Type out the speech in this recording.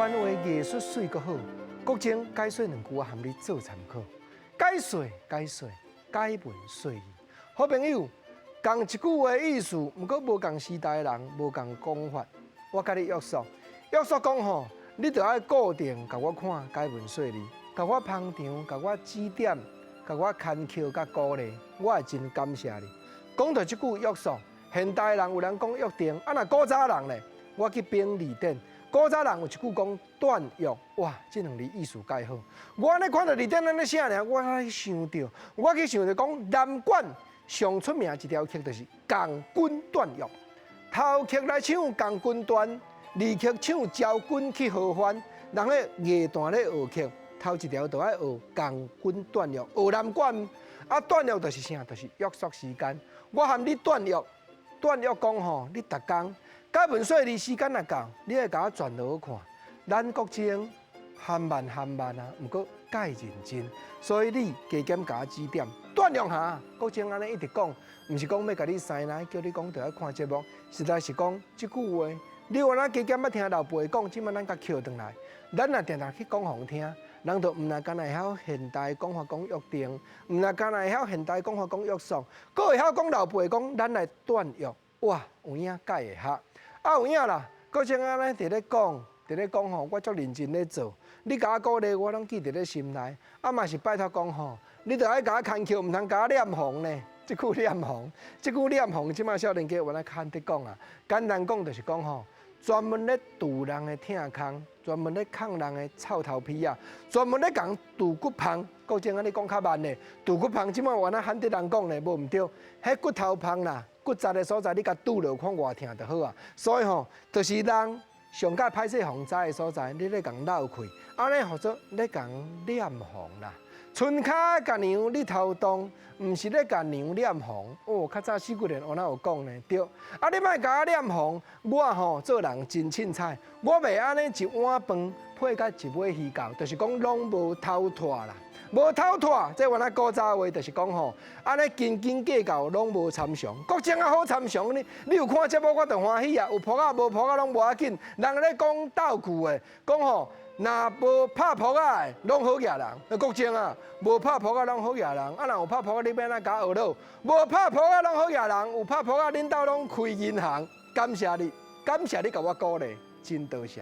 灣話藝術媠閣好，國政解說兩句，我含你做參考。解說解說解文說字，好朋友，仝一句話意思，毋過無仝時代的人無仝講法。我共你約束，約束講吼，你著愛固定共我看解文說字，共我捧場，共我指點，共我牽抾佮鼓勵，我會真感謝你。講著這句約束，現代人有人講約定，啊若古早人咧，我去編字典。古早人有一句講斷約，哇！這兩字意思蓋好。我按呢看著字典按呢寫爾，我去想著，我去想著講南管上出名一條曲就是共軍斷約。頭曲來唱共軍斷，二曲唱昭君去合歡。人咧樂團咧學曲，頭一條就愛學共軍斷約，學南管。啊，斷約就是啥？就是約束時間。我含你斷約，斷約講吼，你逐工。解文說字時間若到，你愛共我轉落看。咱國政含慢含慢啊，毋過蓋認真，所以你加減共我指點。斷兩下，國政按呢一直講，毋是講欲共你師奶，叫你講著愛看節目，實在是講這句話，你有哪加減捌聽老輩講，這擺咱共抾轉來，咱若定定去講予人聽，人就毋若干焦會曉現代講法講約定，毋若干焦會曉現代講法講約束，閣會曉講老輩講，咱來斷約，哇，有影蓋會合。啊有影啦，國政按呢佇咧講，佇咧講吼，我足認真咧做。你共我鼓勵，我攏記佇咧心內。啊嘛是拜託講吼，你著愛共我牽抾，毋通共我臉紅呢。這句臉紅，這句臉紅，這擺少年家原來較罕得講啊。簡單講就是講吼，專門咧揬人的疼空，專門咧崁人的臭頭皮仔，專門咧共揬骨芳。國政按呢講較慢咧，揬骨芳，這擺原來罕得人講咧，無毋對，彼骨頭芳啦。骨折的所在，你共揬落看偌疼就好啊。所以吼，就是人上蓋歹勢予人知的所在，你咧共漏氣，按呢號做咧共臉紅啦。春跤共娘你頭動，毋是咧共娘臉紅。哦，較早四幾年我哪有講呢？對，啊，你莫共我臉紅，我吼做人真凊彩，我袂按呢一碗飯配共一尾魚鮫，就是講攏無頭脫啦。無頭脫，這原來古早話就是講吼，按呢斤斤計較攏無參詳。國政啊好參詳呢，你有看節目我就歡喜啊，有噗仔無噗仔攏無要緊。人咧講鬥句的，講吼，若無拍噗仔的，攏好額人。國政啊，無拍噗仔攏好額人。啊，若有拍噗仔，你欲按怎共我學囉？無拍噗仔攏好額人，有拍噗仔，恁兜攏開銀行。感謝你，感謝你共我鼓勵，真多謝。